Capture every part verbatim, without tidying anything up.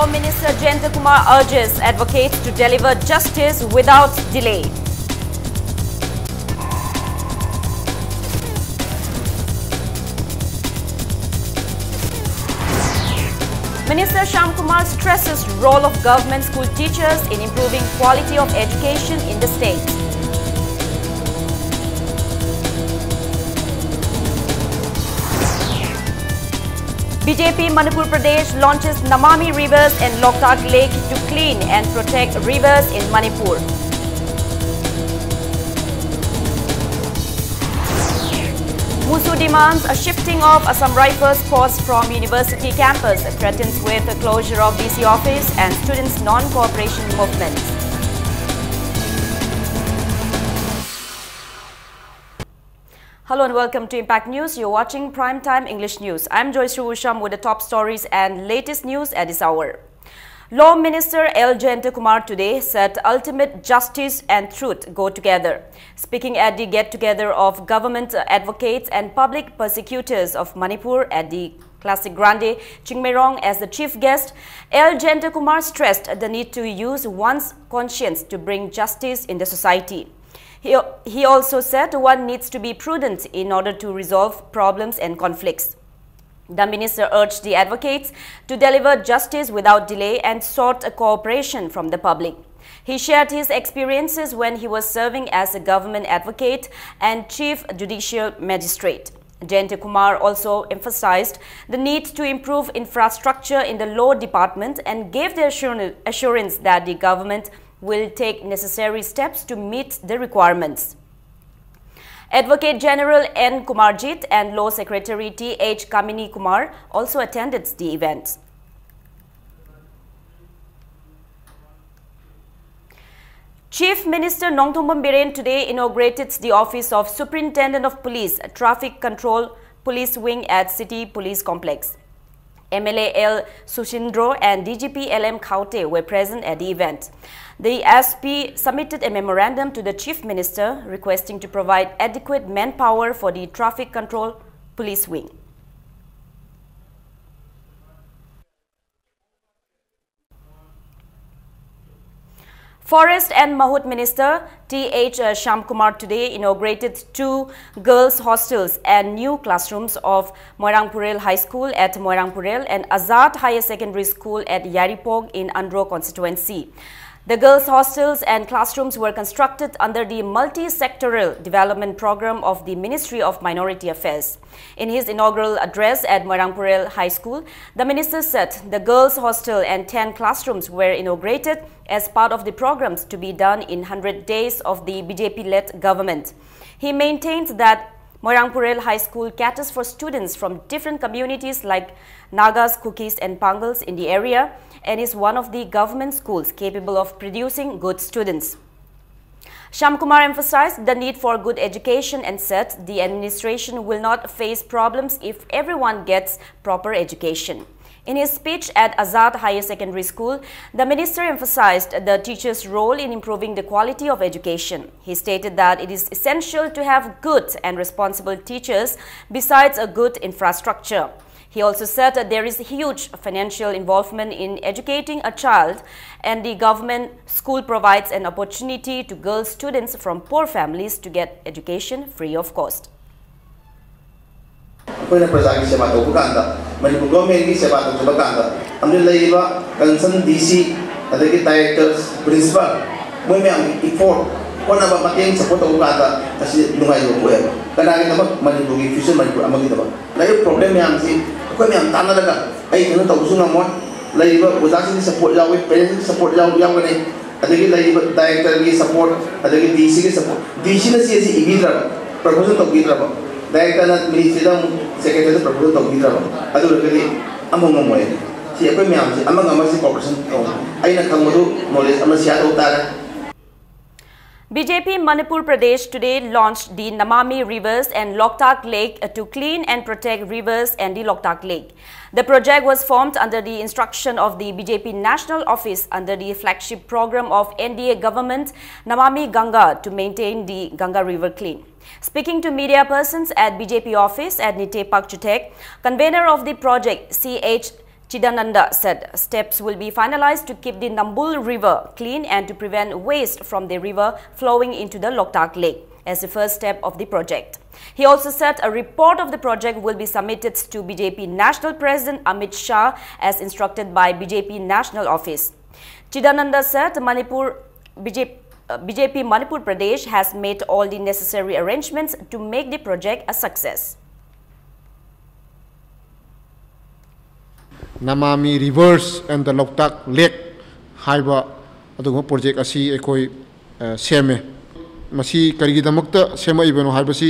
Minister Jayanta Kumar urges advocates to deliver justice without delay. Minister Shyam Kumar stresses role of government school teachers in improving quality of education in the state. B J P Manipur Pradesh launches Namami Rivers and Loktak Lake to clean and protect rivers in Manipur. MUSU demands a shifting of Assam Rifles post from university campus, threatens with the closure of D C office and students' non-cooperation movement. Hello and welcome to Impact News. You're watching Prime Time English News. I'm Joyce Ruvusham with the top stories and latest news at this hour. Law Minister L Jayanta Kumar today said ultimate justice and truth go together. Speaking at the get-together of government advocates and public prosecutors of Manipur at the Classic Grande, Chingmeirong, as the chief guest, L Jayanta Kumar stressed the need to use one's conscience to bring justice in the society. He, he also said one needs to be prudent in order to resolve problems and conflicts. The minister urged the advocates to deliver justice without delay and sought a cooperation from the public. He shared his experiences when he was serving as a government advocate and chief judicial magistrate. Jayanta Kumar also emphasized the need to improve infrastructure in the law department and gave the assur-, assurance that the government will take necessary steps to meet the requirements. Advocate General N Kumarjit and Law Secretary T H Kamini Kumar also attended the event. Chief Minister Nongthombam Biren today inaugurated the office of Superintendent of Police, Traffic Control Police Wing at City Police Complex. M L A L Sushindro and D G P L M Khaute were present at the event. The S P submitted a memorandum to the Chief Minister requesting to provide adequate manpower for the Traffic Control Police Wing. Forest and Mahut Minister T H Shyamkumar today inaugurated two girls' hostels and new classrooms of Moirangpurel High School at Moirangpurel and Azad Higher Secondary School at Yairipok in Andro constituency. The girls' hostels and classrooms were constructed under the multi-sectoral development program of the Ministry of Minority Affairs. In his inaugural address at Moirangpurel High School, the minister said the girls' hostel and ten classrooms were inaugurated as part of the programs to be done in hundred days of the B J P-led government. He maintained that Moirangpurel High School caters for students from different communities like Nagas, Kukis, and Pangals in the area and is one of the government schools capable of producing good students. Shyamkumar emphasized the need for good education and said the administration will not face problems if everyone gets proper education. In his speech at Azad Higher Secondary School, the minister emphasized the teachers' role in improving the quality of education. He stated that it is essential to have good and responsible teachers besides a good infrastructure. He also said that there is huge financial involvement in educating a child, and the government school provides an opportunity to girl students from poor families to get education free of cost. ꯑꯩꯈꯣꯏꯅ ꯄ꯭ꯔꯖꯥꯒꯤ ꯁꯦꯕꯥ ꯇꯧꯕ ꯀꯥꯟꯗ, ꯃꯅꯤꯄꯨꯔ ꯒꯣꯔꯃꯦꯟꯒꯤ ꯁꯦꯕꯥ ꯇꯧꯖꯕ ꯀꯥꯟꯗ, ꯑꯃꯗꯤ ꯂꯩꯔꯤꯕ ꯀꯟꯁꯔꯟ ꯗꯤ ꯁꯤ, ꯑꯗꯒꯤ ꯗꯥꯏꯔꯦꯛꯇꯔ, ꯄ꯭ꯔꯤꯟꯁꯤꯄꯥꯜ, ꯃꯣꯏ ꯃꯌꯥꯝꯒꯤ ꯏꯐꯣꯔꯠ, ꯍꯣꯠꯅꯕ, ꯃꯇꯦꯡ, ꯁꯄꯣꯔꯠ ꯇꯧꯕ ꯀꯥꯟꯗ ꯃꯁꯤ ꯅꯨꯡꯉꯥꯏꯕ ꯄꯣꯛꯑꯦꯕ꯫ ꯀꯅꯥꯒꯤꯗꯃꯛ? ꯃꯅꯤꯄꯨꯔꯒꯤ ꯐ꯭ꯌꯨꯆꯔ, ꯃꯅꯤꯄꯨꯔ ꯑꯃꯒꯤꯗꯃꯛ꯫ ꯂꯩꯔꯤꯕ ꯄ꯭ꯔꯣꯕ꯭ꯂꯦꯝ ꯃꯌꯥꯝꯁꯤ ꯑꯩꯈꯣꯏ ꯃꯌꯥꯝ ꯇꯥꯟꯅꯔꯒ, ꯑꯩ ꯏꯊꯟꯇ ꯇꯧꯕꯁꯨ ꯉꯝꯃꯣꯏ꯫ ꯂꯩꯔꯤꯕ ꯑꯣꯖꯥꯁꯤꯡꯒꯤ ꯁꯄꯣꯔꯠ ꯌꯥꯎꯏ, ꯄꯦꯔꯦꯟꯁꯀꯤ ꯁꯄꯣꯔꯠ ꯌꯥꯎ-, ꯌꯥꯎꯒꯅꯤ, ꯑꯗꯒꯤ ꯂꯩꯔꯤꯕ ꯗꯥꯏꯔꯦꯛꯇꯔꯒꯤ ꯁꯄꯣꯔꯠ, ꯑꯗꯒꯤ ꯗꯤ ꯁꯤꯒꯤ ꯁꯄꯣꯔꯠ꯫ ꯗꯤ ꯁꯤꯅ ꯆꯦꯁꯤ ꯏꯕꯤꯗ꯭ꯔꯕ, ꯄ꯭ꯔꯄꯣꯖꯦꯜ ꯇꯧꯕꯤꯗ꯭ꯔꯕ, ꯗꯥꯏꯔꯦꯛꯇꯔꯅ ꯃꯤꯅꯤꯁꯇ꯭ꯔꯤꯗ ꯑꯃꯨꯛ ꯁꯦꯀ꯭ꯔꯦꯇꯔꯤꯗ ꯄ꯭ꯔꯄꯣꯖꯦꯜ ꯇꯧꯕꯤꯗ꯭ꯔꯕ, ꯑꯗꯨ ꯑꯣꯏꯔꯒꯗꯤ ꯑꯃꯨꯛ ꯉꯝꯃꯣꯏ꯫ ꯁꯤ ꯑꯩꯈꯣꯏ ꯃꯌꯥꯝꯁꯤ ꯑꯃꯒ ꯑꯃꯁꯤ ꯀꯣꯑꯣꯄꯔꯦꯁꯟ ꯇꯧ꯫ ꯑꯩꯅ ꯈꯪꯕꯗꯨ ꯅꯣꯂꯦꯖ ꯑꯃ ꯁꯤꯌꯥꯔ ꯇꯧ ꯇꯥꯔꯦ꯫ B J P Manipur Pradesh today launched the Namami Rivers and Loktak Lake to clean and protect rivers and the Loktak Lake. The project was formed under the instruction of the B J P National Office under the flagship program of N D A government, Namami Ganga, to maintain the Ganga River clean. Speaking to media persons at B J P office at Nitepak Chutek, convener of the project, C H Chidananda said steps will be finalized to keep the Nambul River clean and to prevent waste from the river flowing into the Loktak Lake as the first step of the project. He also said a report of the project will be submitted to B J P National President Amit Shah as instructed by B J P National Office. Chidananda said Manipur, B J P, uh, B J P Manipur Pradesh has made all the necessary arrangements to make the project a success. Namami Rivers and the Loktak Lake ꯍꯥꯏꯕ ꯑꯗꯨꯒꯨꯝꯕ project ꯑꯁꯤ ꯑꯩꯈꯣꯏ ꯁꯦꯝꯃꯦ꯫ ꯃꯁꯤ ꯀꯔꯤꯒꯤꯗꯃꯛꯇ ꯁꯦꯝꯃꯛꯏꯕꯅꯣ ꯍꯥꯏꯕꯁꯤ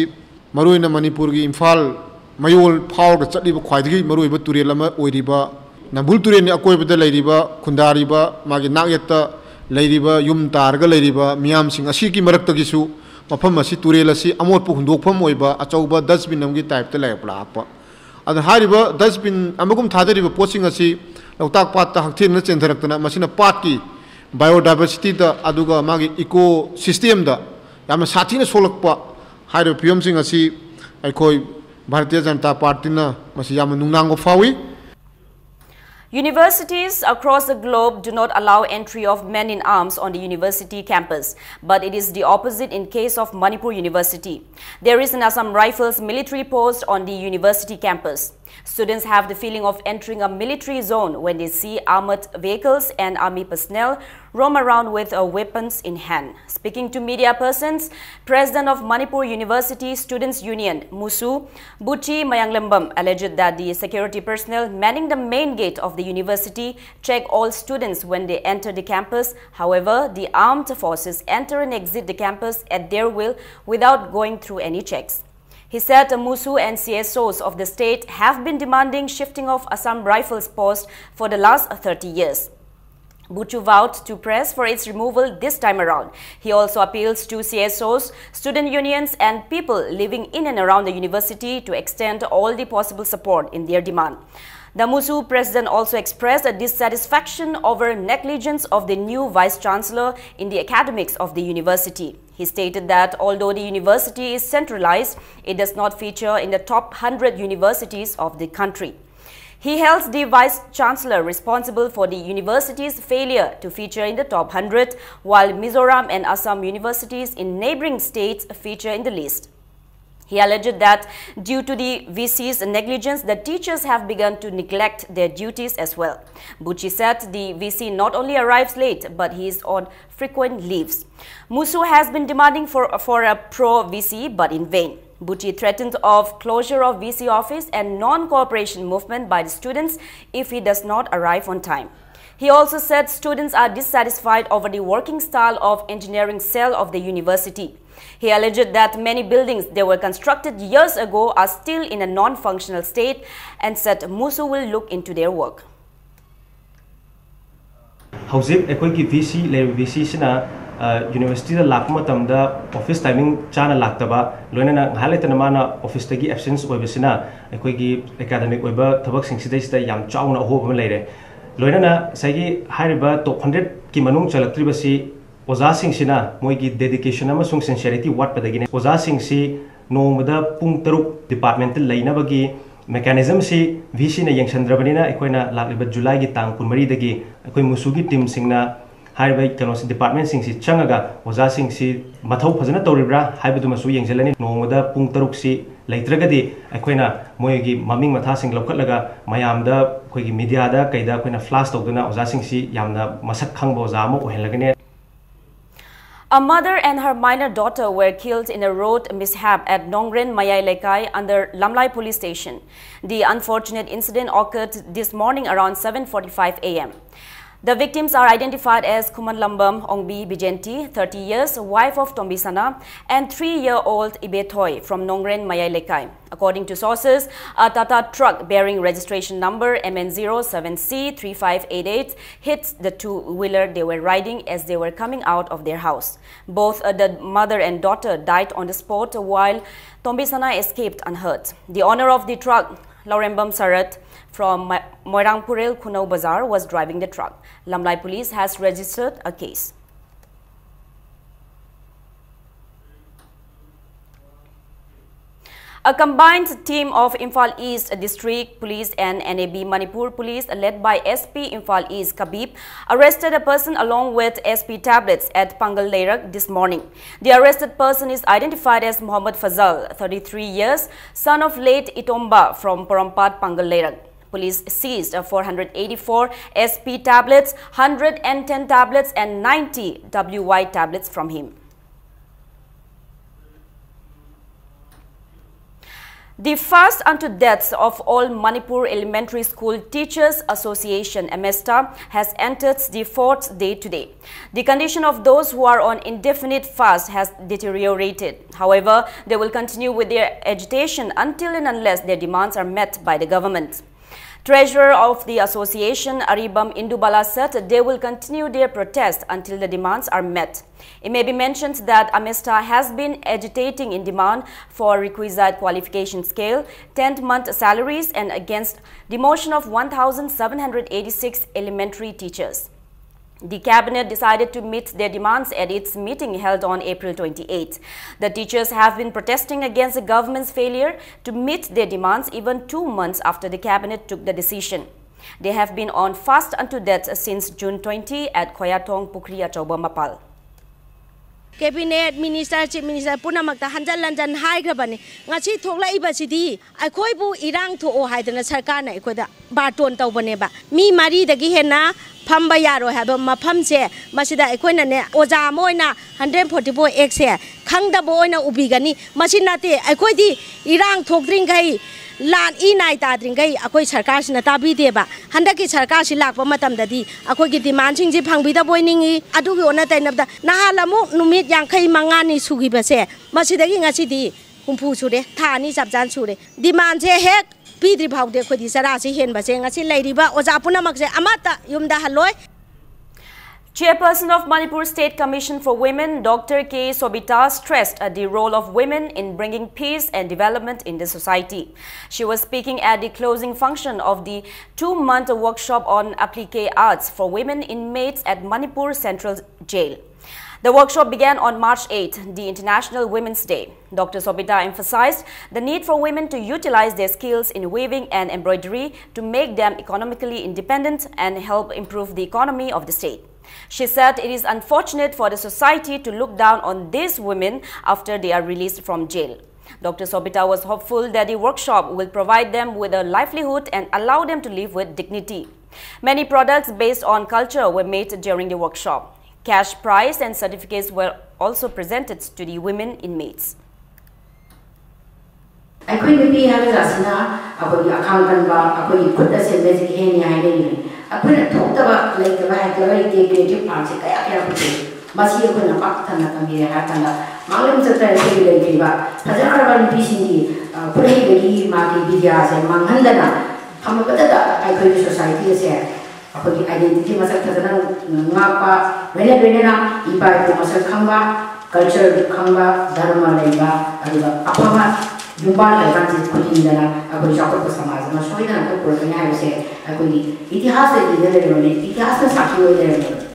ꯃꯔꯨꯑꯣꯏꯅ ꯃꯅꯤꯄꯨꯔꯒꯤ ꯏꯝꯐꯥꯜ ꯃꯌꯣꯜ ꯐꯥꯎꯔꯒ ꯆꯠꯂꯤꯕ ꯈ꯭ꯋꯥꯏꯗꯒꯤ ꯃꯔꯨꯑꯣꯏꯕ ꯇꯨꯔꯦꯜ ꯑꯃ ꯑꯣꯏꯔꯤꯕ ꯅꯝꯕꯨꯜ ꯇꯨꯔꯦꯜꯒꯤ ꯑꯀꯣꯏꯕꯗ ꯂꯩꯔꯤꯕ, ꯈꯨꯟꯗꯥꯔꯤꯕ, ꯃꯥꯒꯤ ꯅꯥꯛꯌꯦꯠꯇ ꯂꯩꯔꯤꯕ ꯌꯨꯝ ꯇꯥꯔꯒ ꯂꯩꯔꯤꯕ ꯃꯤꯌꯥꯝꯁꯤꯡ ꯑꯁꯤꯒꯤ ꯃꯔꯛꯇꯒꯤꯁꯨ ꯃꯐꯝ ꯑꯁꯤ ꯇꯨꯔꯦꯜ ꯑꯁꯤ ꯑꯃꯣꯠꯄ ꯍꯨꯟꯗꯣꯛꯐꯝ ꯑꯣꯏꯕ ꯑꯆꯧꯕ ꯗꯁꯕꯤꯟ ꯑꯃꯒꯤ ꯇꯥꯏꯞꯇ ꯂꯩꯔꯛꯄ ꯂꯥꯛꯄ꯫ ꯑꯗꯨꯅ ꯍꯥꯏꯔꯤꯕ ꯗꯁꯕꯤꯟ ꯑꯃꯒꯨꯝ ꯊꯥꯗꯔꯤꯕ ꯄꯣꯠꯁꯤꯡ ꯑꯁꯤ ꯂꯣꯛꯇꯥꯛ ꯄꯥꯠꯇ ꯍꯛꯊꯦꯡꯅꯅ ꯆꯦꯟꯊꯔꯛꯇꯅ ꯃꯁꯤꯅ ꯄꯥꯠꯀꯤ ꯕꯥꯏꯑꯣꯗꯥꯏꯕꯔꯁꯤꯇꯤꯗ ꯑꯗꯨꯒ ꯃꯥꯒꯤ ꯏꯀꯣ ꯁꯤꯁꯇꯦꯝꯗ ꯌꯥꯝꯅ ꯁꯥꯊꯤꯅ ꯁꯣꯛꯂꯛꯄ ꯍꯥꯏꯔꯤꯕ ꯐꯤꯕꯝꯁꯤꯡ ꯑꯁꯤ ꯑꯩꯈꯣꯏ ꯚꯥꯔꯇꯤꯌ ꯖꯅꯇꯥ ꯄꯥꯔꯇꯤꯅ ꯃꯁꯤ ꯌꯥꯝꯅ ꯅꯨꯡꯅꯥꯡꯕ ꯐꯥꯎꯏ꯫ Universities across the globe do not allow entry of men in arms on the university campus, but it is the opposite in case of Manipur University. There is an Assam Rifles military post on the university campus. Students have the feeling of entering a military zone when they see armored vehicles and army personnel roam around with uh, weapons in hand. Speaking to media persons, President of Manipur University Students Union, MUSU, Buchi Mayanglembam alleged that the security personnel manning the main gate of the university check all students when they enter the campus. However, the armed forces enter and exit the campus at their will without going through any checks. He said MUSU and C S Os of the state have been demanding shifting of Assam Rifles post for the last thirty years. Buchu vowed to press for its removal this time around. He also appeals to C S Os, student unions, and people living in and around the university to extend all the possible support in their demand. The MUSU president also expressed a dissatisfaction over negligence of the new vice chancellor in the academics of the university. He stated that although the university is centralized, it does not feature in the top hundred universities of the country. He held the Vice Chancellor responsible for the university's failure to feature in the top hundred, while Mizoram and Assam universities in neighboring states feature in the list. He alleged that due to the V C's negligence, the teachers have begun to neglect their duties as well. Buchi said the V C not only arrives late, but he is on frequent leaves. Musu has been demanding for, for a pro V C, but in vain. Buchi threatened of closure of V C office and non-cooperation movement by the students if he does not arrive on time. He also said students are dissatisfied over the working style of engineering cell of the university. He alleged that many buildings that were constructed years ago are still in a non-functional state and said Musu will look into their work. ꯍꯧꯖꯤꯛ ꯑꯩꯈꯣꯏꯒꯤ V C ꯂꯩꯔꯤꯕ V ꯁꯤꯁꯤꯅ ꯌꯨꯅꯤꯚꯔꯁꯤꯇꯤꯗ ꯂꯥꯛꯄ ꯃꯇꯝꯗ office timing ꯆꯥꯅ ꯂꯥꯛꯇꯕ, ꯂꯣꯏꯅꯅ ꯉꯥꯏꯍꯥꯛ ꯂꯩꯇꯅ ꯃꯥꯅ ꯑꯣꯐꯤꯁꯇꯒꯤ ꯑꯦꯕꯁꯦꯟꯁ ꯑꯣꯏꯕꯁꯤꯅ ꯑꯩꯈꯣꯏꯒꯤ ꯑꯦꯀꯥꯗꯃꯤꯛ ꯑꯣꯏꯕ ꯊꯕꯛꯁꯤꯡꯁꯤꯗꯩꯁꯤꯗ ꯌꯥꯝ ꯆꯥꯎꯅ ꯑꯍꯣꯕ ꯑꯃ ꯂꯩꯔꯦ꯫ ꯂꯣꯏꯅꯅ ꯉꯁꯥꯏꯒꯤ ꯍꯥꯏꯔꯤꯕ ꯇꯣꯞ ꯍꯟꯗ꯭ꯔꯦꯠꯀꯤ ꯃꯅꯨꯡ ꯆꯜꯂꯛꯇ꯭ꯔꯤꯕꯁꯤ ꯑꯣꯖꯥꯁꯤꯡꯁꯤꯅ ꯃꯣꯏꯒꯤ ꯗꯦꯗꯤꯀꯦꯁꯟ ꯑꯃꯁꯨꯡ ꯁꯤꯟꯁꯤꯌꯔꯤꯇꯤ ꯋꯥꯠꯄꯗꯒꯤꯅꯤ꯫ ꯑꯣꯖꯥꯁꯤꯡꯁꯤ ꯅꯣꯡꯃꯗ ꯄꯨꯡ ꯇꯔꯨꯛ ꯗꯤꯄꯥꯔꯠꯃꯦꯟꯇ ꯂꯩꯅꯕꯒꯤ ꯃꯦꯀꯥꯅꯤꯖꯝꯁꯤ ꯚꯤ ꯁꯤꯅ ꯌꯦꯡꯁꯤꯟꯗ꯭ꯔꯕꯅꯤꯅ ꯑꯩꯈꯣꯏꯅ ꯂꯥꯛꯂꯤꯕ ꯖꯨꯂꯥꯏꯒꯤ ꯇꯥꯡ ꯀꯨꯟꯃꯔꯤꯗꯒꯤ ꯑꯩꯈꯣꯏ ꯃꯨꯁꯨꯒꯤ ꯇꯤꯝꯁꯤꯡꯅ ꯍꯥꯏꯔꯤꯕ ꯀꯩꯅꯣꯁꯤ ꯗꯤꯄꯥꯔꯠꯃꯦꯟꯁꯤꯡꯁꯤ ꯆꯪꯉꯒ ꯑꯣꯖꯥꯁꯤꯡꯁꯤ ꯃꯊꯧ ꯐꯖꯅ ꯇꯧꯔꯤꯕ꯭ꯔꯥ ꯍꯥꯏꯕꯗꯨꯃꯁꯨ ꯌꯦꯡꯁꯤꯜꯂꯅꯤ꯫ ꯅꯣꯡꯃꯗ ꯄꯨꯡ ꯇꯔꯨꯛꯁꯤ ꯂꯩꯇ꯭ꯔꯒꯗꯤ ꯑꯩꯈꯣꯏꯅ ꯃꯣꯏꯒꯤ ꯃꯃꯤꯡ ꯃꯊꯥꯁꯤꯡ ꯂꯧꯈꯠꯂꯒ ꯃꯌꯥꯝꯗ ꯑꯩꯈꯣꯏꯒꯤ ꯃꯤꯗꯤꯌꯥꯗ ꯀꯩꯗ ꯑꯩꯈꯣꯏꯅ ꯐ꯭ꯂꯥꯁ ꯇꯧꯗꯨꯅ ꯑꯣꯖꯥꯁꯤꯡꯁꯤ ꯌꯥꯝꯅ ꯃꯁꯛ ꯈꯪꯕ ꯑꯣꯖꯥ ꯑꯃ ꯑꯣꯏꯍꯜꯂꯒꯅꯤ꯫ A mother and her minor daughter were killed in a road mishap at Nongren Mayai Lekai under Lamlai Police Station. The unfortunate incident occurred this morning around seven forty-five a m. The victims are identified as Khuman Lambam Ongbi Bijenti, thirty years, wife of Tombisana, and three-year-old Ibethoi from Nongren Mayai Lekai. According to sources, a Tata truck bearing registration number M N zero seven C three five eight eight hit the two-wheeler they were riding as they were coming out of their house. Both, uh, the mother and daughter died on the spot, while Tombisana escaped unhurt. The owner of the truck, Laurembam Sarat from Ma-, Moirangpurel Khunau Bazar, was driving the truck. Lamlai police has registered a case. A combined team of Imphal East District Police and N A B Manipur Police, led by S P Imphal East Kabib, arrested a person along with S P tablets at Pangal Leirak this morning. The arrested person is identified as Mohammad Fazal, thirty-three years, son of late Itomba from Porompat, Pangal Leirak. Police seized a four hundred eighty-four S P tablets, hundred and ten tablets, and ninety W Y tablets from him. The FAST unto deaths of all Manipur Elementary School Teachers Association, AMESTA, has entered the fourth day today. The condition of those who are on indefinite FAST has deteriorated. However, they will continue with their agitation until and unless their demands are met by the government. Treasurer of the association, Aribam Indubala, said they will continue their protest until the demands are met. It may be mentioned that AMESTA has been agitating in demand for requisite qualification scale, tenth month salaries, and against demotion of one thousand seven hundred eighty-six elementary teachers. The cabinet decided to meet their demands at its meeting held on April twenty-eighth. The teachers have been protesting against the government's failure to meet their demands even two months after the cabinet took the decision. They have been on FAST unto death since June twenty at Khoyatong Pukhri Achauba Mapal. Cabinet Minister, Chief Minister ꯄꯨꯝꯅꯃꯛꯇ ꯍꯟꯖꯟ ꯍꯟꯖꯟ ꯍꯥꯏꯈ꯭ꯔꯕꯅꯤ꯫ ꯉꯁꯤ ꯊꯣꯛꯂꯛꯏꯕꯁꯤꯗꯤ ꯑꯩꯈꯣꯏꯕꯨ ꯏꯔꯥꯡ ꯊꯣꯛꯑꯣ ꯍꯥꯏꯗꯅ ꯁꯔꯀꯥꯔꯅ ꯑꯩꯈꯣꯏꯗ ꯕꯥꯔꯇꯣꯟ ꯇꯧꯕꯅꯦꯕ꯫ ꯃꯤ ꯃꯔꯤꯗꯒꯤ ꯍꯦꯟꯅ ꯐꯝꯕ ꯌꯥꯔꯣꯏ ꯍꯥꯏꯕ ꯃꯐꯝꯁꯦ, ꯃꯁꯤꯗ ꯑꯩꯈꯣꯏꯅꯅꯦ, ꯑꯣꯖꯥ ꯑꯃ ꯑꯣꯏꯅ hundred forty-four Act ꯁꯦ ꯈꯪꯗꯕ ꯑꯣꯏꯅ ꯎꯕꯤꯒꯅꯤ꯫ ꯃꯁꯤ ꯅꯠꯇꯦ, ꯑꯩꯈꯣꯏꯗꯤ ꯏꯔꯥꯡ ꯊꯣꯛꯇ꯭ꯔꯤꯡꯈꯩ, ꯂꯥꯟ ꯏ ꯅꯥꯏ ꯇꯥꯗ꯭ꯔꯤꯡꯈꯩ ꯑꯩꯈꯣꯏ ꯁꯔꯀꯥꯔꯁꯤꯅ ꯇꯥꯕꯤꯗꯦꯕ꯫ ꯍꯟꯗꯛꯀꯤ ꯁꯔꯀꯥꯔꯁꯤ ꯂꯥꯛꯄ ꯃꯇꯝꯗꯗꯤ ꯑꯩꯈꯣꯏꯒꯤ ꯗꯤꯃꯥꯟꯁꯤꯡꯁꯤ ꯐꯪꯕꯤꯗꯕ ꯑꯣꯏꯅꯤꯡꯉꯤ꯫ ꯑꯗꯨꯒꯤ ꯑꯣꯟꯅ ꯇꯩꯅꯕꯗ ꯅꯍꯥꯟ ꯑꯃꯨꯛ ꯅꯨꯃꯤꯠ ꯌꯥꯡꯈꯩ ꯃꯉꯥꯅꯤ ꯁꯨꯈꯤꯕꯁꯦ, ꯃꯁꯤꯗꯒꯤ ꯉꯁꯤꯗꯤ ꯍꯨꯝꯐꯨ ꯁꯨꯔꯦ, ꯊꯥ ꯑꯅꯤ ꯆꯞ ꯆꯥꯅ ꯁꯨꯔꯦ꯫ ꯗꯤꯃꯥꯟꯁꯦ ꯍꯦꯛ ꯄꯤꯗ꯭ꯔꯤ ꯐꯥꯎꯗꯤ ꯑꯩꯈꯣꯏꯗꯤ ꯆꯔꯥꯁꯤ ꯍꯦꯟꯕꯁꯦ ꯉꯁꯤ ꯂꯩꯔꯤꯕ ꯑꯣꯖꯥ ꯄꯨꯝꯅꯃꯛꯁꯦ ꯑꯃꯠꯇ ꯌꯨꯝꯗ ꯍꯜꯂꯣꯏ꯫ Chairperson of Manipur State Commission for Women, Doctor K Sobita, stressed at the role of women in bringing peace and development in the society. She was speaking at the closing function of the two-month workshop on applique arts for women inmates at Manipur Central Jail. The workshop began on March eighth, the International Women's Day. Doctor Sobita emphasized the need for women to utilize their skills in weaving and embroidery to make them economically independent and help improve the economy of the state. She said it is unfortunate for the society to look down on these women after they are released from jail. Doctor Sobita was hopeful that the workshop will provide them with a livelihood and allow them to live with dignity. Many products based on culture were made during the workshop. Cash prize and certificates were also presented to the women inmates. ꯑꯩꯈꯣꯏ ꯅꯨꯄꯤ ꯍꯥꯏꯕ ꯖꯥꯠꯁꯤꯅ ꯑꯩꯈꯣꯏꯒꯤ ꯑꯈꯥꯡ ꯀꯟꯕ, ꯑꯩꯈꯣꯏꯒꯤ ꯈꯨꯠ ꯑꯁꯦ magic handꯅꯤ ꯍꯥꯏꯅꯔꯤꯕꯅꯤ꯫ ꯑꯩꯈꯣꯏꯅ ꯊꯣꯛꯇꯕ, ꯂꯩꯇꯕ ꯍꯥꯏꯇꯥꯔꯦ, creative artꯁꯦ ꯀꯌꯥ ꯀꯌꯥ ꯄꯨꯊꯣꯛꯏ꯫ ꯃꯁꯤ ꯑꯩꯈꯣꯏꯅ ꯄꯥꯛ ꯊꯟꯅ ꯇꯝꯕꯤꯔꯦ ꯍꯥꯏꯔ ꯀꯥꯟꯗ ꯃꯥꯂꯦꯝ ꯆꯠꯇ ꯑꯩꯈꯣꯏꯒꯤ ꯂꯩꯈ꯭ꯔꯤꯕ ꯐꯖꯈ꯭ꯔꯕ ꯅꯨꯄꯤꯁꯤꯡꯒꯤ, ꯑ, ꯈꯨꯠꯍꯩꯕꯒꯤ ꯃꯥꯒꯤ ꯕꯤꯗ꯭ꯌꯥꯁꯦ ꯃꯥꯡꯍꯟꯗꯅ ꯊꯝꯃꯕꯗꯗ ꯑꯩꯈꯣꯏꯒꯤ society ꯑꯁꯦ ꯑꯩꯈꯣꯏꯒꯤ identity ꯃꯁꯛ ꯐꯖꯅ ꯉꯥꯛꯄ, ꯂꯣꯏꯅ ꯂꯣꯏꯅꯅ ꯏꯄꯥ ꯏꯄꯨ ꯃꯁꯛ ꯈꯪꯕ, culture ꯈꯪꯕ, ꯙꯔꯃ ꯂꯩꯕ, ꯑꯗꯨꯒ ꯑꯐꯕ ꯌꯨꯝꯕꯥꯜ ꯂꯩꯕꯥꯛꯁꯤ ꯈꯨꯗꯤꯡꯗꯅ ꯑꯩꯈꯣꯏ ꯆꯥꯎꯈꯠꯄ ꯁꯃꯥꯖ ꯑꯃ ꯁꯣꯏꯗꯅ ꯑꯩꯈꯣꯏ ꯄꯨꯔꯛꯀꯅꯤ ꯍꯥꯏꯕꯁꯦ ꯑꯩꯈꯣꯏꯒꯤ ꯏꯇꯤꯍꯥꯁꯇ ꯏꯔ ꯂꯩꯔꯕꯅꯤ, ꯏꯇꯤꯍꯥꯁꯅ ꯁꯥꯈꯤ ꯑꯣꯏ ꯂꯩꯔꯕꯅꯤ꯫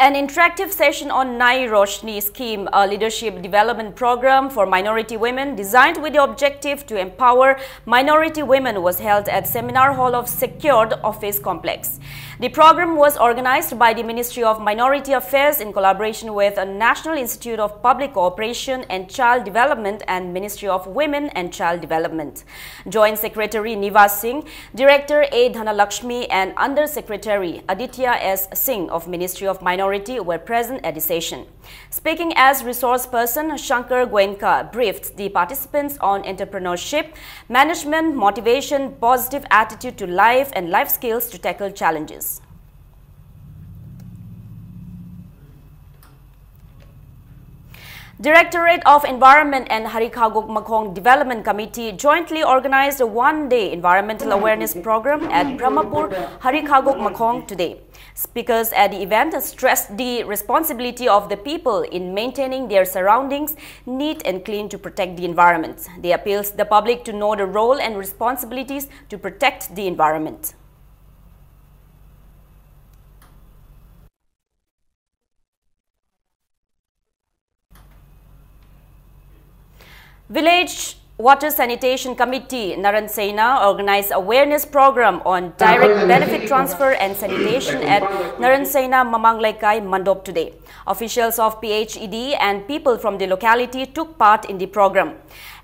An interactive session on Nai Roshni scheme, a leadership development program for minority women designed with the objective to empower minority women, was held at Seminar Hall of Secured Office Complex. The program was organized by the Ministry of Minority Affairs in collaboration with the National Institute of Public Cooperation and Child Development and Ministry of Women and Child Development. Joint Secretary Niva Singh, Director A Dhanalakshmi and Under Secretary Aditya S Singh of Ministry of Minority were present at the session. Speaking as resource person, Shankar Goenka briefed the participants on entrepreneurship, management, motivation, positive attitude to life and life skills to tackle challenges. Directorate of Environment and Harikhagok Makhong Development Committee jointly organized a one-day environmental awareness program at Brahmapur Harikhagok Makhong today. Speakers at the event stressed the responsibility of the people in maintaining their surroundings neat and clean to protect the environment. They appealed the public to know the role and responsibilities to protect the environment. Village Water Sanitation Committee, Naran Sena, organized awareness program on direct benefit transfer and sanitation at Naran Sena Mamang Leikai Mandop today. Officials of P H E D and people from the locality took part in the program.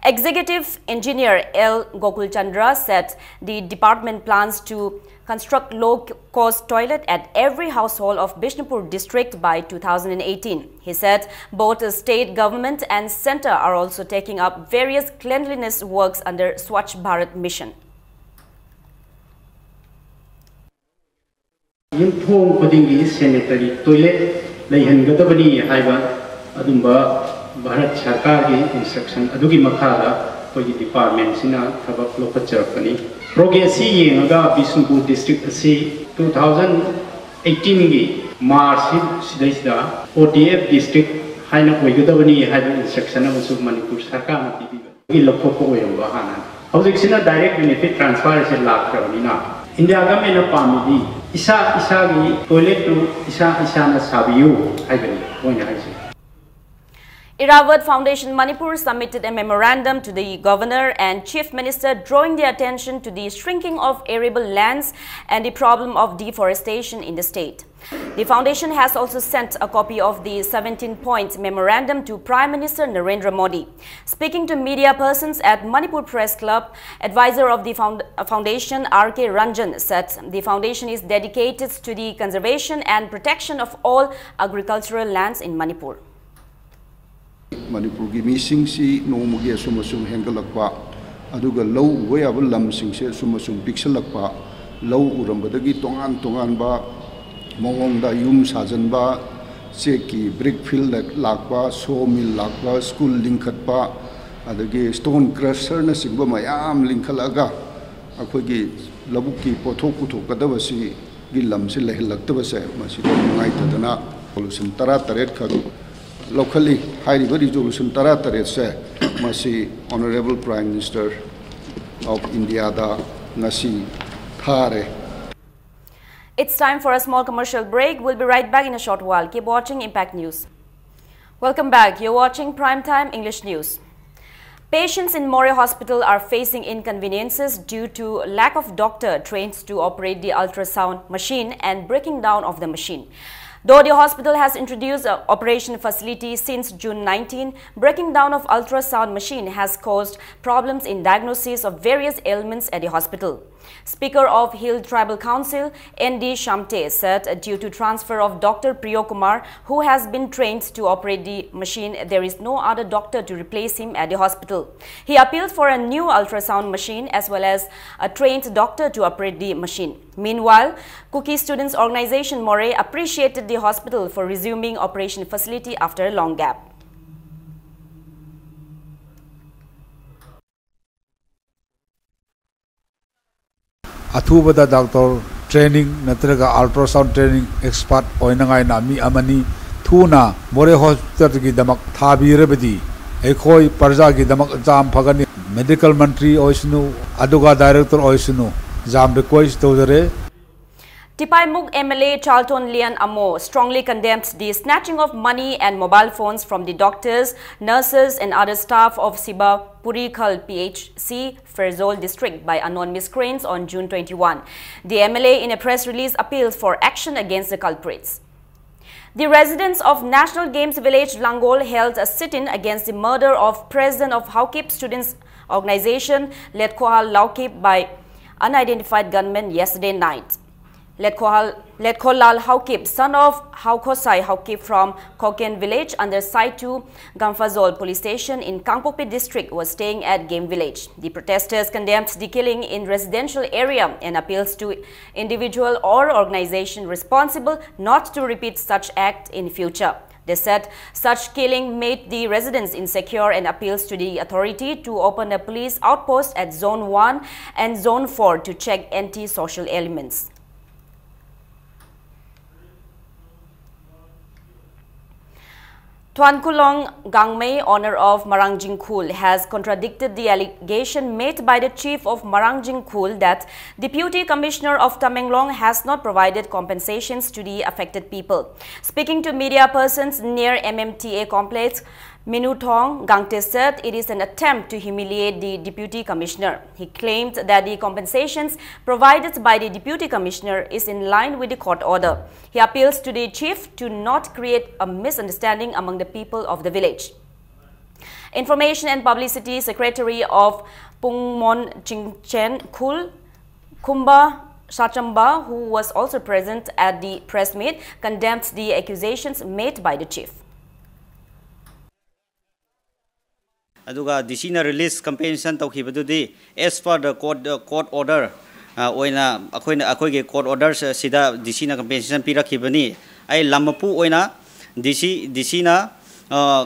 Executive Engineer L Gokul Chandra said the department plans to construct low-cost toilet at every household of Bishnupur district by two thousand eighteen. He said both the state government and center are also taking up various cleanliness works under Swachh Bharat Mission. ꯌꯨꯝꯊꯣꯡ ꯈꯨꯗꯤꯡꯒꯤ sanitary toilet ꯂꯩꯍꯟꯒꯗꯕꯅꯤ ꯍꯥꯏꯕ ꯑꯗꯨꯝꯕ ꯚꯥꯔꯠ ꯁꯔꯀꯥꯔꯒꯤ instruction ꯑꯗꯨꯒꯤ ꯃꯈꯥꯗ ꯑꯩꯈꯣꯏꯒꯤ ꯗꯤꯄꯥꯔꯠꯃꯦꯟꯁꯤꯅ ꯊꯕꯛ ꯂꯧꯈꯠꯆꯔꯛꯄꯅꯤ꯫ ꯄ꯭ꯔꯣꯒ꯭ꯔꯦꯁꯁꯤ ꯌꯦꯡꯉꯒ ꯕꯤꯁꯅꯨꯄꯨꯔ ꯗꯤꯁꯇ꯭ꯔꯤꯛ ꯑꯁꯤ ꯇꯨ ꯊꯥꯎꯖꯟ ꯑꯩꯠꯇꯤꯟꯒꯤ ꯃꯥꯔꯆꯁꯤ ꯁꯤꯗꯩꯁꯤꯗ ꯑꯣ ꯗꯤ ꯑꯦꯐ ꯗꯤꯁꯇ꯭ꯔꯤꯛ ꯍꯥꯏꯅ ꯑꯣꯏꯒꯗꯕꯅꯤ ꯍꯥꯏꯕ ꯏꯟꯁꯇ꯭ꯔꯛꯁꯟ ꯑꯃꯁꯨ ꯃꯅꯤꯄꯨꯔ ꯁꯔꯀꯥꯔꯅ ꯄꯤꯕꯤꯕ ꯂꯧꯊꯣꯛꯄ ꯑꯣꯏꯔꯝꯕ ꯍꯥꯟꯅ꯫ ꯍꯧꯖꯤꯛꯁꯤꯅ ꯗꯥꯏꯔꯦꯛ ꯕꯦꯅꯤꯐꯤꯠ ꯇ꯭ꯔꯥꯟꯁꯐꯔꯁꯦ ꯂꯥꯛꯈ꯭ꯔꯕꯅꯤꯅ ꯏꯟꯗꯤꯌꯥ ꯒꯃꯦꯟꯅ ꯄꯥꯝꯃꯤꯗꯤ ꯏꯁꯥ ꯏꯁꯥꯒꯤ ꯇꯣꯏꯂꯦꯠꯇꯨ ꯏꯁꯥ ꯏꯁꯥꯅ ꯁꯥꯕꯤꯌꯨ ꯍꯥꯏꯕꯅꯤ ꯃꯣꯏꯅ ꯍꯥꯏꯁꯦ꯫ Irrawadh Foundation Manipur submitted a memorandum to the Governor and Chief Minister drawing the attention to the shrinking of arable lands and the problem of deforestation in the state. The foundation has also sent a copy of the seventeen-point memorandum to Prime Minister Narendra Modi. Speaking to media persons at Manipur Press Club, advisor of the found- uh, foundation, R K Ranjan, said the foundation is dedicated to the conservation and protection of all agricultural lands in Manipur. ꯃꯅꯤꯄꯨꯔꯒꯤ ꯃꯤꯁꯤꯡꯁꯤ ꯅꯣꯡꯃꯒꯤ ꯑꯁꯨꯝ ꯑꯁꯨꯝ ꯍꯦꯟꯒꯠꯂꯛꯄ, ꯑꯗꯨꯒ ꯂꯧ ꯎꯕ ꯌꯥꯕ ꯂꯝꯁꯤꯡꯁꯦ ꯑꯁꯨꯝ ꯑꯁꯨꯝ ꯄꯤꯛꯁꯜꯂꯛꯄ, ꯂꯧ ꯎꯔꯝꯕꯗꯒꯤ ꯇꯣꯉꯥꯟ ꯇꯣꯉꯥꯟꯕ ꯃꯑꯣꯡꯗ ꯌꯨꯝ ꯁꯥꯖꯟꯕ, ꯆꯦꯛꯀꯤ ꯕ꯭ꯔꯤꯛ ꯐꯤꯜ ꯂꯥꯛꯄ, ꯁꯣ ꯃꯤꯜ ꯂꯥꯛꯄ, ꯁ꯭ꯀꯨꯜ ꯂꯤꯡꯈꯠꯄ, ꯑꯗꯒꯤ ꯁ꯭ꯇꯣꯟ ꯀ꯭ꯔꯁꯔꯅꯆꯤꯡꯕ ꯃꯌꯥꯝ ꯂꯤꯡꯈꯠꯂꯛꯑꯒ ꯑꯩꯈꯣꯏꯒꯤ ꯂꯧꯕꯨꯛꯀꯤ ꯄꯣꯠꯊꯣꯛ ꯄꯨꯊꯣꯛꯀꯗꯕꯁꯤꯒꯤ ꯂꯝꯁꯤ ꯂꯩꯍꯜꯂꯛꯇꯕꯁꯦ, ꯃꯁꯤꯗ ꯅꯨꯡꯉꯥꯏꯇꯗꯅ ꯔꯤꯖꯣꯂꯨꯁꯟ ꯇꯔꯥꯇꯔꯦꯠ ꯈꯛ ꯂꯧꯈꯠꯂꯤ꯫ ꯍꯥꯏꯔꯤꯕ ꯔꯤꯖꯣꯂꯨꯁꯟ ꯇꯔꯥꯇꯔꯦꯠꯁꯦ ꯃꯁꯤ Honourable Prime Minister of India ꯗ ꯉꯁꯤ ꯊꯥꯔꯦ꯫ It's time for a small commercial break. We'll be right back in a short while. Keep watching Impact News. Welcome back. You're watching Prime Time English News. Patients in Moreh Hospital are facing inconveniences due to lack of doctor trained to operate the ultrasound machine and breaking down of the machine. Though the hospital has introduced an operation facility since June nineteen, breaking down of ultrasound machine has caused problems in diagnosis of various ailments at the hospital. Speaker of Hill Tribal Council, N D Shamte, said due to transfer of Doctor Priyo Kumar, who has been trained to operate the machine, there is no other doctor to replace him at the hospital. He appealed for a new ultrasound machine as well as a trained doctor to operate the machine. Meanwhile, Kuki Students Organization Moreh appreciated the hospital for resuming operation facility after a long gap. ꯑꯊꯨꯕꯗ doctor training ꯅꯠꯇ꯭ꯔꯒ ultrasound training expert ꯑꯣꯏꯅꯉꯥꯏꯅ ꯃꯤ ꯑꯃꯅꯤ ꯊꯨꯅ ꯃꯣꯔꯦ ꯍꯣꯁꯄꯤꯇꯥꯜꯒꯤꯗꯃꯛ ꯊꯥꯕꯤꯔꯕꯗꯤ ꯑꯩꯈꯣꯏ ꯄ꯭ꯔꯖꯥꯒꯤꯗꯃꯛ ꯌꯥꯝ ꯐꯒꯅꯤ꯫ Medical ꯃꯟꯇ꯭ꯔꯤ ꯑꯣꯏꯁꯅꯨ, ꯑꯗꯨꯒ ꯗꯥꯏꯔꯦꯛꯇꯔ ꯑꯣꯏꯁꯅꯨ, ꯌꯥꯝ request ꯇꯧꯖꯔꯦ꯫ Tipaimukh M L A Charlton Lian Amo strongly condemned the snatching of money and mobile phones from the doctors, nurses and other staff of Sibapurikhal P H C, Pherzawl district by unknown miscreants on June twenty-one. The M L A in a press release appealed for action against the culprits. The residents of National Games Village Langol held a sit-in against the murder of President of Haokip Students Organization, Letkohal Laokip, by unidentified gunmen yesterday night. Letkohal, Letkolal Haokip, son of Haokosai Haokip from Koken village under Saitu Gamphazol police station in Kangpokpi district, was staying at Game Village. The protesters condemned the killing in residential area and appeals to individual or organization responsible not to repeat such act in future. They said such killing made the residents insecure and appeals to the authority to open a police outpost at Zone one and Zone four to check anti-social elements. Tuankulong Gangmei, owner of Marangjing Khul, has contradicted the allegation made by the chief of Marangjing Khul that Deputy Commissioner of Tamenglong has not provided compensations to the affected people. Speaking to media persons near M M T A complex, Minuthong Gangte said it is an attempt to humiliate the Deputy Commissioner. He claimed that the compensations provided by the Deputy Commissioner is in line with the court order. He appeals to the chief to not create a misunderstanding among the people of the village. Information and Publicity Secretary of Pungmon Chingchen Khul, Kumba Sachamba, who was also present at the press meet, condemns the accusations made by the chief. ꯑꯗꯨꯒ D ꯁꯤꯅ release compensation ꯇꯧꯈꯤꯕꯗꯨꯗꯤ as per the court, court order ꯑꯣꯏꯅ ꯑꯩꯈꯣꯏꯅ, ꯑꯩꯈꯣꯏꯒꯤ court ꯑꯣꯔꯗꯔꯁ ꯑꯁꯤꯗ ꯗꯤ ꯁꯤꯅ compensation ꯄꯤꯔꯛꯈꯤꯕꯅꯤ꯫ ꯑꯩ ꯂꯝ ꯃꯄꯨ ꯑꯣꯏꯅ ꯗꯤ ꯁꯤ, ꯗꯤ ꯁꯤꯅ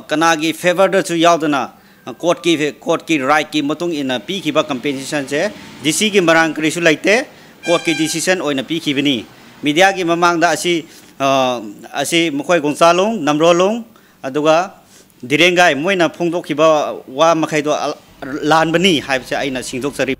ꯀꯅꯥꯒꯤ ꯐꯦꯚꯔꯗꯁꯨ ꯌꯥꯎꯗꯅ ꯀꯣꯔꯠꯀꯤ, ꯀꯣꯔꯠꯀꯤ ꯔꯥꯏꯠꯀꯤ ꯃꯇꯨꯡ ꯏꯟꯅ ꯄꯤꯈꯤꯕ ꯀꯝꯄꯦꯟꯁꯦꯁꯟꯁꯦ ꯗꯤ ꯁꯤꯒꯤ ꯃꯔꯥꯡ ꯀꯔꯤꯁꯨ ꯂꯩꯇꯦ꯫ ꯀꯣꯔꯠꯀꯤ ꯗꯤꯁꯤꯁꯟ ꯑꯣꯏꯅ ꯄꯤꯈꯤꯕꯅꯤ꯫ ꯃꯤꯗꯤꯌꯥꯒꯤ ꯃꯃꯥꯡꯗ ꯑꯁꯤ, ꯑꯁꯤ ꯃꯈꯣꯏ ꯒꯣꯡꯆꯥꯂꯣꯡ, ꯅꯝꯔꯣꯂꯣꯡ, ꯑꯗꯨꯒ ꯗꯤꯔꯦꯡꯒꯥꯏ ꯃꯣꯏꯅ ꯐꯣꯡꯗꯣꯛꯈꯤꯕ ꯋꯥ ꯃꯈꯩꯗꯣ ꯑ-, ꯂꯥꯟꯕꯅꯤ ꯍꯥꯏꯕꯁꯦ ꯑꯩꯅ ꯁꯤꯡꯗꯣꯛꯆꯔꯤ꯫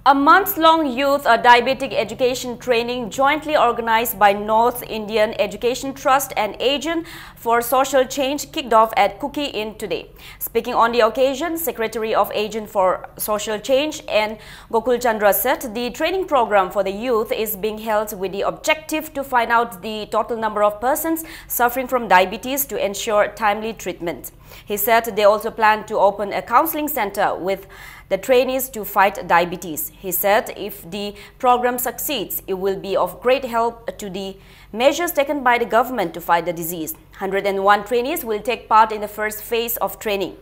A month-long youth, uh, diabetic education training jointly organized by North Indian Education Trust and Agent for Social Change kicked off at Kuki Inn today. Speaking on the occasion, Secretary of Agent for Social Change N Gokul Chandra said the training program for the youth is being held with the objective to find out the total number of persons suffering from diabetes to ensure timely treatment. He said they also plan to open a counseling center with the trainees to fight diabetes. He said if the program succeeds, it will be of great help to the measures taken by the government to fight the disease. Hundred and one trainees will take part in the first phase of training.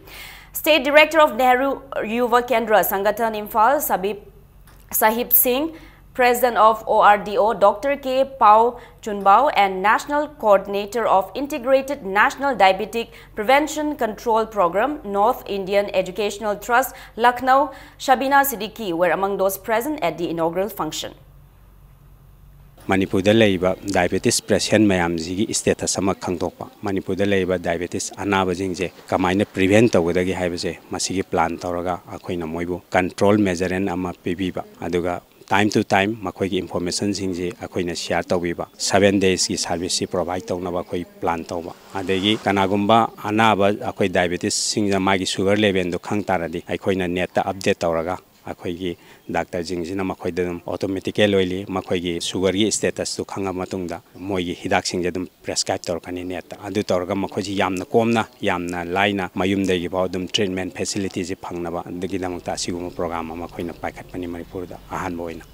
State Director of Nehru Yuva Kendra Sangathan Imphal, Sabib Sahib Singh, President of O R D O, Doctor K Pao Chunbao, and National Coordinator of Integrated National Diabetic Prevention Control Program, North Indian Educational Trust, Lucknow, Shabina Siddiqui were among those present at the inaugural function. ꯃꯅꯤꯄꯨꯔꯗ ꯂꯩꯔꯤꯕ diabetes patient ꯃꯌꯥꯝꯁꯤꯒꯤ status ꯑꯃ ꯈꯪꯗꯣꯛꯄ, ꯃꯅꯤꯄꯨꯔꯗ ꯂꯩꯔꯤꯕ diabetes ꯑꯅꯥꯕꯁꯤꯡꯁꯦ ꯀꯃꯥꯏꯅ prevent ꯇꯧꯒꯗꯒꯦ ꯍꯥꯏꯕꯁꯦ ꯃꯁꯤꯒꯤ ꯄ꯭ꯂꯥꯟ ꯇꯧꯔꯒ ꯑꯩꯈꯣꯏꯅ ꯃꯣꯏꯕꯨ ꯀꯟꯇ꯭ꯔꯣꯜ ꯃꯦꯖꯔꯦꯟ ꯑꯃ ꯄꯤꯕꯤꯕ, ꯑꯗꯨꯒ time to time ꯃꯈꯣꯏꯒꯤ informationꯁꯤꯡꯁꯤ ꯑꯩꯈꯣꯏꯅ share ꯇꯧꯕꯤꯕ, seven daysꯀꯤ serviceꯁꯤ provide ꯇꯧꯅꯕ ꯑꯩꯈꯣꯏ plan ꯇꯧꯕ꯫ ꯑꯗꯒꯤ ꯀꯅꯥꯒꯨꯝꯕ ꯑꯅꯥꯕ ꯑꯩꯈꯣꯏ diabetesꯁꯤꯡꯗ ꯃꯥꯒꯤ sugar levelꯗꯨ ꯈꯪ ꯇꯥꯔꯗꯤ, ꯑꯩꯈꯣꯏꯅ netꯇ update ꯇꯧꯔꯒ ꯑꯩꯈꯣꯏꯒꯤ doctorꯁꯤꯡꯁꯤꯅ ꯃꯈꯣꯏꯗ ꯑꯗꯨꯝ automatically ꯃꯈꯣꯏꯒꯤ sugarꯒꯤ statusꯇꯨ ꯈꯪꯉ ꯃꯇꯨꯡꯗ ꯃꯣꯏꯒꯤ ꯍꯤꯗꯥꯛꯁꯤꯡꯁꯦ ꯑꯗꯨꯝ prescribe ꯇꯧꯔꯛꯀꯅꯤ netꯇ꯫ ꯑꯗꯨ ꯇꯧꯔꯒ ꯃꯈꯣꯏꯁꯤ ꯌꯥꯝꯅ ꯀꯣꯝꯅ, ꯌꯥꯝꯅ ꯂꯥꯏꯅ ꯃꯌꯨꯝꯗꯒꯤ ꯐꯥꯎ ꯑꯗꯨꯝ treatment facilityꯁꯤ ꯐꯪꯅꯕ ꯑꯗꯨꯒꯤꯗꯃꯛꯇ ꯑꯁꯤꯒꯨꯝꯕ program ꯑꯃ ꯑꯩꯈꯣꯏꯅ ꯄꯥꯏꯈꯠꯄꯅꯤ ꯃꯅꯤꯄꯨꯔꯗ ꯑꯍꯥꯟꯕ ꯑꯣꯏꯅ꯫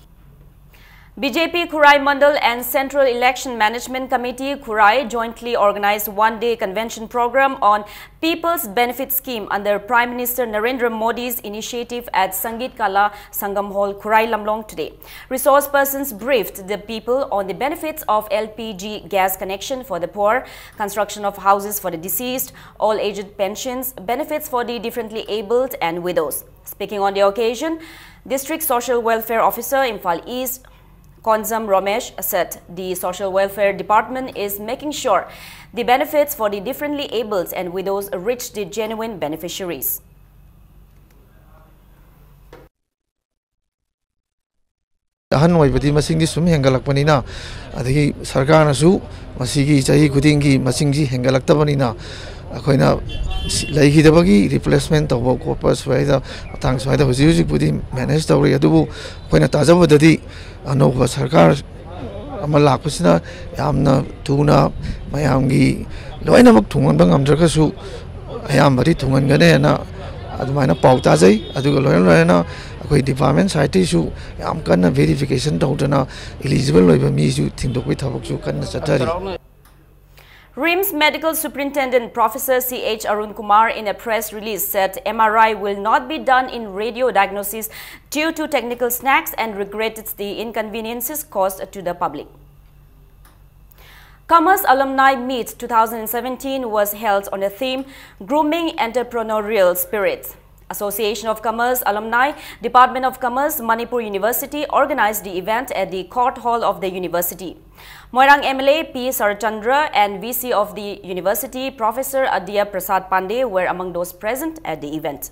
B J P Khurrai Mandal and Central Election Management Committee Khurrai jointly organized one-day convention program on People's Benefit Scheme under Prime Minister Narendra Modi's initiative at Sangeet Kala Sangam Hall, Khurrai Lamlong today. Resource persons briefed the people on the benefits of L P G gas connection for the poor, construction of houses for the deceased, all aged pensions, benefits for the differently abled and widows. Speaking on the occasion, District Social Welfare Officer, Imphal East, Konzam Romesh said the Social Welfare Department is making sure the benefits for the differently abled and widows reach the genuine beneficiaries. ꯑꯍꯟ ꯑꯣꯏꯕꯗꯤ ꯃꯁꯤꯡꯗꯤ ꯁꯨꯝ ꯍꯦꯟꯒꯠꯂꯛꯄꯅꯤꯅ, ꯑꯗꯒꯤ ꯁꯔꯀꯥꯔꯅꯁꯨ ꯃꯁꯤꯒꯤ ꯆꯍꯤ ꯈꯨꯗꯤꯡꯒꯤ ꯃꯁꯤꯡꯁꯤ ꯍꯦꯟꯒꯠꯂꯛꯇꯕꯅꯤꯅ, ꯑꯩꯈꯣꯏꯅ ꯁꯤ-, ꯂꯩꯈꯤꯗꯕꯒꯤ replacement ꯇꯧꯕ ꯈꯣꯠꯄ ꯁ꯭ꯋꯥꯏꯗ, ꯃꯇꯥꯡ ꯁ꯭ꯋꯥꯏꯗ ꯍꯧꯖꯤꯛ ꯍꯧꯖꯤꯛꯄꯨꯗꯤ manage ꯇꯧꯔꯤ꯫ ꯑꯗꯨꯕꯨ ꯑꯩꯈꯣꯏꯅ ꯇꯥꯖꯕꯗꯗꯤ ꯑꯅꯧꯕ ꯁꯔꯀꯥꯔ ꯑꯃ ꯂꯥꯛꯄꯁꯤꯅ ꯌꯥꯝꯅ ꯊꯨꯅ ꯃꯌꯥꯝꯒꯤ ꯂꯣꯏꯅꯃꯛ ꯊꯨꯡꯍꯟꯕ ꯉꯝꯗ꯭ꯔꯒꯁꯨ ꯑꯌꯥꯝꯕꯗꯤ ꯊꯨꯡꯍꯟꯒꯅꯦꯅ ꯑꯗꯨꯃꯥꯏꯅ ꯄꯥꯎ ꯇꯥꯖꯩ꯫ ꯑꯗꯨꯒ ꯂꯣꯏꯅ ꯂꯣꯏꯅꯅ ꯑꯩꯈꯣꯏ department side ꯇꯩꯁꯨ ꯌꯥꯝ ꯀꯟꯅ verification ꯇꯧꯗꯅ eligible ꯑꯣꯏꯕ ꯃꯤꯁꯨ ꯊꯤꯟꯗꯣꯛꯄꯒꯤ ꯊꯕꯛꯁꯨ ꯀꯟꯅ ꯆꯠꯊꯔꯤ꯫ RIMS Medical Superintendent Professor C H Arun Kumar, in a press release, said M R I will not be done in radio diagnosis due to technical snags and regretted the inconveniences caused to the public. Commerce Alumni Meet two thousand seventeen was held on the theme Grooming Entrepreneurial Spirit. Association of Commerce Alumni, Department of Commerce, Manipur University organized the event at the court hall of the university. Moirang M L A P Sarachandra and V C of the university, Professor Adya Prasad Pandey, were among those present at the event.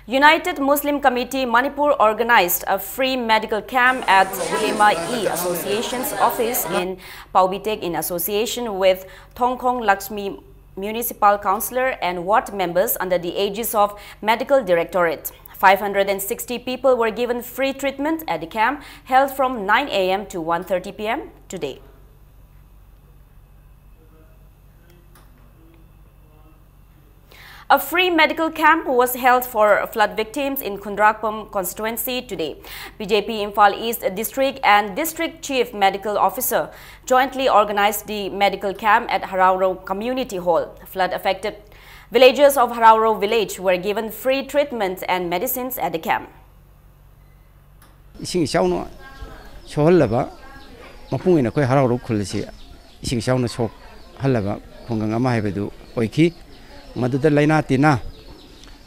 United Muslim Committee Manipur organized a free medical camp at Hema E Association's office in Paobitek in association with Thongkhong Lakshmi Municipal Councillor and ward members under the aegis of Medical Directorate. Five hundred and sixty people were given free treatment at the camp held from nine a m to one thirty p m today. A free medical camp was held for flood victims in Khundrakpam constituency today. B J P Imphal East District and District Chief Medical Officer jointly organized the medical camp at Harauro Community Hall. Flood affected villagers of Harauro village were given free treatment and medicines at the camp. ꯏꯁꯤꯡ ꯏꯆꯥꯎꯅ ꯁꯣꯛꯍꯜꯂꯕ ꯃꯄꯨꯡ ꯑꯣꯏꯅ ꯑꯩꯈꯣꯏ ꯍꯔꯥꯎꯔꯧ ꯈꯨꯜ ꯑꯁꯤ ꯏꯁꯤꯡ ꯏꯆꯥꯎꯅ ꯁꯣꯛꯍꯜꯂꯕ ꯈꯨꯡꯒꯪ ꯑꯃ ꯍꯥꯏꯕꯗꯨ ꯑꯣꯏꯈꯤ꯫ ꯃꯗꯨꯗ ꯂꯥꯏꯅꯥ ꯇꯤꯟꯅꯥ,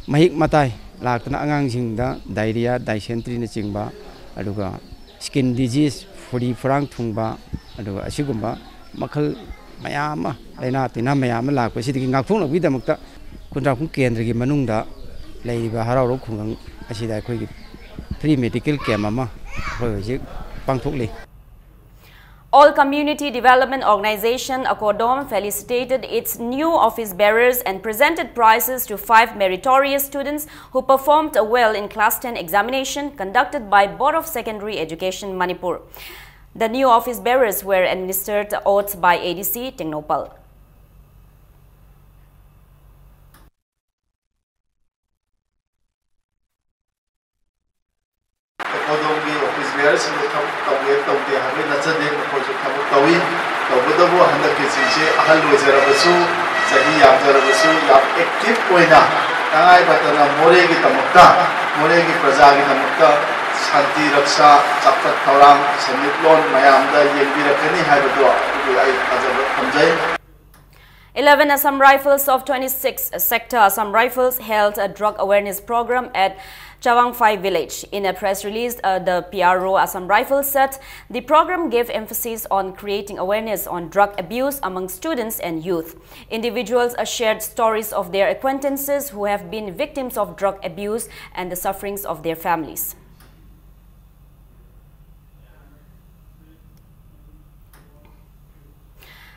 ꯃꯍꯤꯛ ꯃꯇꯥꯏ ꯂꯥꯛꯇꯅ ꯑꯉꯥꯡꯁꯤꯡꯗ diarrhea, dysenteryꯅꯆꯤꯡꯕ, ꯑꯗꯨꯒ skin disease, ꯐꯨꯔꯤ ꯐꯨꯔꯥꯡ ꯊꯨꯡꯕ, ꯑꯗꯨꯒ ꯑꯁꯤꯒꯨꯝꯕ ꯃꯈꯜ ꯃꯌꯥꯝ ꯑꯃ, ꯂꯥꯏꯅꯥ ꯇꯤꯟꯅꯥ ꯃꯌꯥꯝ ꯑꯃ ꯂꯥꯛꯄꯁꯤꯗꯒꯤ ꯉꯥꯛꯊꯣꯛꯅꯕꯒꯤꯗꯃꯛꯇ ꯈꯨꯟꯗ꯭ꯔꯥꯛꯄꯝ ꯀꯦꯟꯗ꯭ꯔꯒꯤ ꯃꯅꯨꯡꯗ ꯂꯩꯔꯤꯕ ꯍꯔꯥꯎꯔꯧ ꯈꯨꯡꯒꯪ ꯑꯁꯤꯗ ꯑꯩꯈꯣꯏꯒꯤ free medical camp ꯑꯃ ꯑꯩꯈꯣꯏ ꯍꯧꯖꯤꯛ ꯄꯥꯡꯊꯣꯛꯂꯤ꯫ All Community Development Organization, ACODOM, felicitated its new office bearers and presented prizes to five meritorious students who performed well in Class ten examination conducted by Board of Secondary Education, Manipur. The new office bearers were administered oaths by A D C Tengnoupal. ꯑꯦꯀꯣꯗꯣꯝꯒꯤ office ꯕꯤꯌꯥꯔꯁꯤꯡꯗ ꯊꯕꯛ ꯇꯧꯒꯦ ꯇꯧꯗꯦ ꯍꯥꯏꯕꯒꯤ ꯅꯠꯆꯗꯦ, ꯃꯈꯣꯏꯁꯨ ꯊꯕꯛ ꯇꯧꯏ꯫ ꯇꯧꯕꯇꯕꯨ ꯍꯟꯗꯛꯀꯤꯁꯤꯡꯁꯦ ꯑꯍꯜ ꯑꯣꯏꯖꯔꯕꯁꯨ, ꯆꯍꯤ ꯌꯥꯝꯖꯔꯕꯁꯨ ꯌꯥꯝ ꯑꯦꯛꯇꯤꯚ ꯑꯣꯏꯅ ꯇꯉꯥꯏ ꯐꯗꯅ ꯃꯣꯔꯦꯒꯤꯗꯃꯛꯇ, ꯃꯣꯔꯦꯒꯤ ꯄ꯭ꯔꯖꯥꯒꯤꯗꯃꯛꯇ ꯁꯥꯟꯇꯤ ꯔꯛꯁꯥ, ꯆꯥꯎꯈꯠ ꯊꯧꯔꯥꯡ, ꯁꯦꯟꯃꯤꯠꯂꯣꯟ ꯃꯌꯥꯝꯗ ꯌꯦꯡꯕꯤꯔꯛꯀꯅꯤ ꯍꯥꯏꯕꯗꯣ ꯑꯗꯨꯒꯤ ꯑꯩ ꯊꯥꯖꯕ ꯊꯝꯖꯩ꯫ Eleven Assam Rifles of twenty-six Sector Assam Rifles held a drug awareness program at Chawangphai village. In a press release, uh, the P R O Assam Rifles said the program gave emphasis on creating awareness on drug abuse among students and youth. Individuals, uh, shared stories of their acquaintances who have been victims of drug abuse and the sufferings of their families.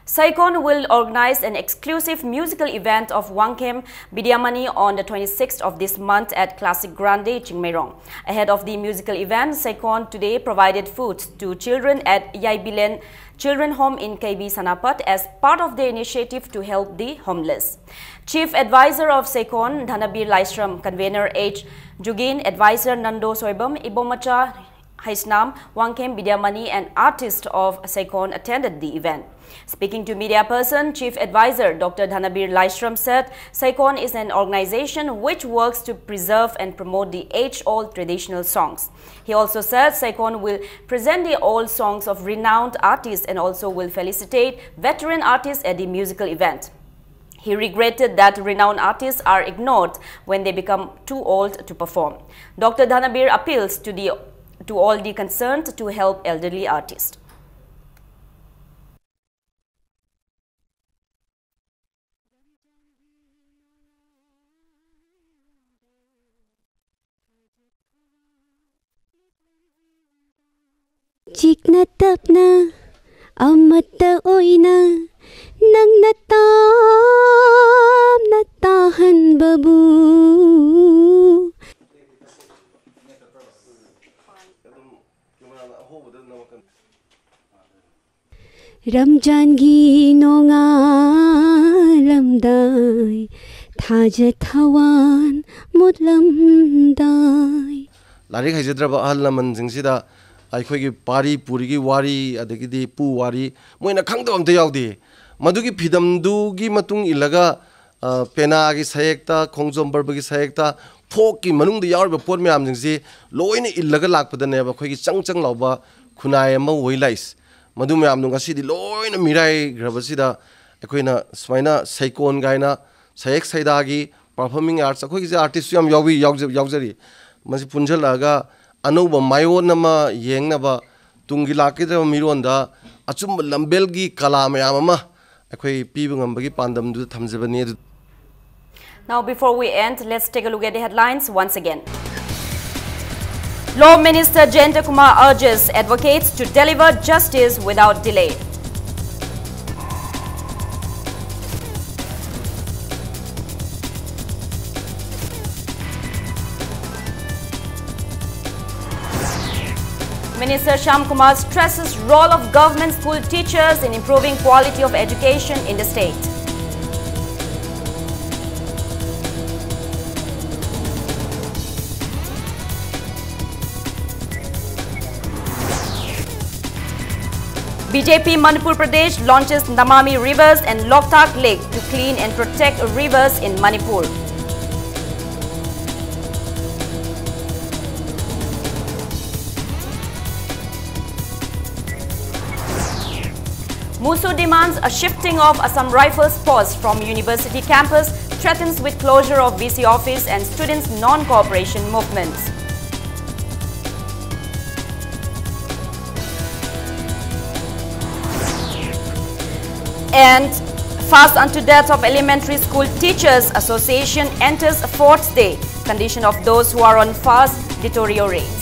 Saikon will organize an exclusive musical event of Wangkhem Bidyamani on the twenty-sixth of this month at Classic Grande, Chingmeirong. Ahead of the musical event, Saikon today provided food to children at Yaibilen Children Home in K B Sanapat as part of the initiative to help the homeless. Chief Advisor of Saikon, Dhanabir Laishram, Convener H Jugin, Advisor Nando Soibam, Ibomacha Haisnam, Wangkhem Bidyamani, and artists of Saikon attended the event. Speaking to media person, Chief Advisor Doctor Dhanabir Laishram said Saikon is an organization which works to preserve and promote the age-old traditional songs. He also said Saikon will present the old songs of renowned artists and also will felicitate veteran artists at the musical event. He regretted that renowned artists are ignored when they become too old to perform. Doctor Dhanabir appeals to the, to all the concerned to help elderly artists. ꯆꯤꯛꯅ ꯇꯞꯅ ꯑꯃꯠꯇ ꯑꯣꯏꯅ ꯅꯪꯅ ꯇꯞꯅ ꯇꯥꯍꯟꯕꯕꯨ꯫ ꯔꯝꯖꯥꯟꯒꯤ ꯅꯣꯡꯉꯥꯜꯂꯝꯗꯥꯏ ꯊꯥꯖ ꯊꯋꯥꯟ ꯃꯨꯠꯂꯝꯗꯥꯏ꯫ ꯂꯥꯏꯔꯤꯛ ꯍꯩꯖꯗ꯭ꯔꯕ ꯑꯍꯜ ꯂꯃꯟꯁꯤꯡꯁꯤꯗ ꯑꯩꯈꯣꯏꯒꯤ ꯄꯥꯔꯤ ꯄꯨꯔꯤꯒꯤ ꯋꯥꯔꯤ, ꯑꯗꯒꯤꯗꯤ ꯄꯨ ꯋꯥꯔꯤ, ꯃꯣꯏꯅ ꯈꯪꯗꯕ ꯑꯝꯇ ꯌꯥꯎꯗꯦ꯫ ꯃꯗꯨꯒꯤ ꯐꯤꯗꯝꯗꯨꯒꯤ ꯃꯇꯨꯡ ꯏꯜꯂꯒ, ꯑ, ꯄꯦꯅꯥꯒꯤ ꯁꯌꯦꯛꯇ, ꯈꯣꯡꯖꯣꯝ ꯄꯔꯕꯒꯤ ꯁꯌꯦꯛꯇ, ꯐꯣꯛꯀꯤ ꯃꯅꯨꯡꯗ ꯌꯥꯎꯔꯤꯕ ꯄꯣꯠ ꯃꯌꯥꯝꯁꯤꯡꯁꯤ ꯂꯣꯏꯅ ꯏꯜꯂꯒ ꯂꯥꯛꯄꯗꯅꯦꯕ ꯑꯩꯈꯣꯏꯒꯤ ꯆꯪ ꯆꯪ ꯂꯥꯎꯕ ꯈꯨꯟꯅꯥꯏ ꯑꯃ ꯑꯣꯏ ꯂꯥꯛꯏꯁꯦ꯫ ꯃꯗꯨ ꯃꯌꯥꯝꯗꯣ ꯉꯁꯤꯗꯤ ꯂꯣꯏꯅ ꯃꯤꯔꯥꯏꯈ꯭ꯔꯕꯁꯤꯗ ꯑꯩꯈꯣꯏꯅ ꯁꯨꯃꯥꯏꯅ ꯁꯩꯀꯣꯟ ꯀꯥꯏꯅ ꯁꯌꯦꯛ ꯁꯩꯗꯥꯒꯤ performing arts, ꯑꯩꯈꯣꯏꯒꯤꯁꯦ artistꯁꯨ ꯌꯥꯝ ꯌꯥꯎꯕꯤ-, ꯌꯥꯎꯖ-, ꯌꯥꯎꯖꯔꯤ꯫ ꯃꯁꯤ ꯄꯨꯟꯁꯤꯜꯂꯛꯑꯒ ꯑꯅꯧꯕ ꯃꯥꯏꯑꯣꯟ ꯑꯃ ꯌꯦꯡꯅꯕ, ꯇꯨꯡꯒꯤ ꯂꯥꯛꯀꯗꯕ ꯃꯤꯔꯣꯟꯗ ꯑꯆꯨꯝꯕ ꯂꯝꯕꯦꯜꯒꯤ ꯀꯂꯥ ꯃꯌꯥꯝ ꯑꯃ ꯑꯩꯈꯣꯏ ꯄꯤꯕ ꯉꯝꯕꯒꯤ ꯄꯥꯟꯗꯝꯗꯨꯗ ꯊꯝꯖꯕꯅꯤ꯫ ꯑꯗꯨ Now, before we end, let's take a look at the headlines once again. Law Minister Jayanta Kumar urges advocates to deliver justice without delay. Minister Shyam Kumar stresses role of government school teachers in improving quality of education in the state. B J P Manipur Pradesh launches Namami Rivers and Loktak Lake to clean and protect rivers in Manipur. MUSU demands a shifting of Assam Rifles post from university campus, threatens with closure of V C office and students' non-cooperation movements. And fast unto death of Elementary School Teachers Association enters fourth day. Condition of those who are on fast deteriorates.